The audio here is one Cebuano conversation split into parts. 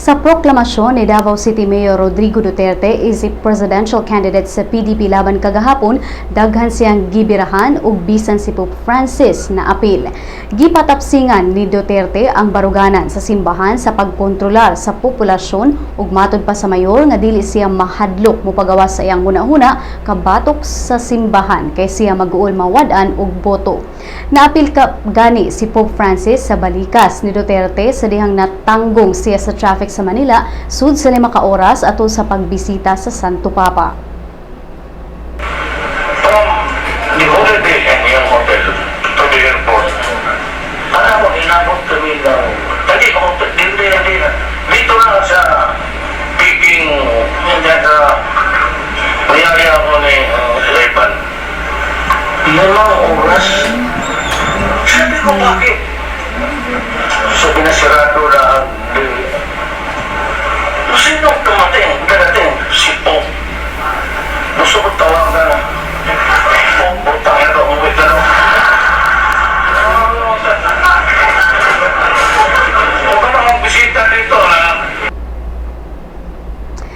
Sa proklamasyon ni Davao City Mayor Rodrigo Duterte isip presidential candidate sa PDP Laban kagahapon, daghan siyang gibirahan ug bisan si Pope Francis na apil. Gipatapsingan ni Duterte ang baruganan sa simbahan sa pagkontrolar sa populasyon ug matod pa sa mayor nga dili siya mahadlok mopagawas sa iyang hunahuna kabatok sa simbahan kay siya mag-uol mawad-an og boto. Naapil ka gani si Pope Francis sa balikas ni Duterte sa dihang natanggong siya sa traffic sa Manila sud sa 5 ka oras atol sa pagbisita sa Santo Papa. From the Holiday Inn, yung hotel, to the airport, alam mo, inabot kami ng, hindi, hotel, hindi, hindi, dito lang sa picking, hindi sa, niyaya ko ni Ivan. 5 oras. Sabi ko, "Bakit?" Sabi na sirado na ang Sino dumating? Darating? Si Pope. Gusto ko tawagan. Pope, putang ina, umuwi ka na. Huwag ka nang bisita dito na.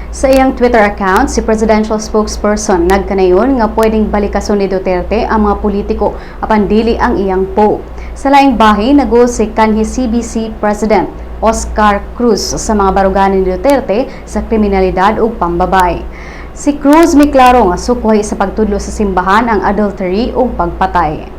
Sa iyang Twitter account, si presidential spokesperson nagkanayon nga pwedeng balikason ni Duterte ang mga politiko apan dili ang iyang Pope. Sa laing bahin, nag si kanhi CBC President Oscar Cruz sa mga baruganan ni Duterte sa kriminalidad ug pambabae. Si Cruz miklaro nga sukoy sa pagtudlo sa simbahan ang adultery ug pagpatay.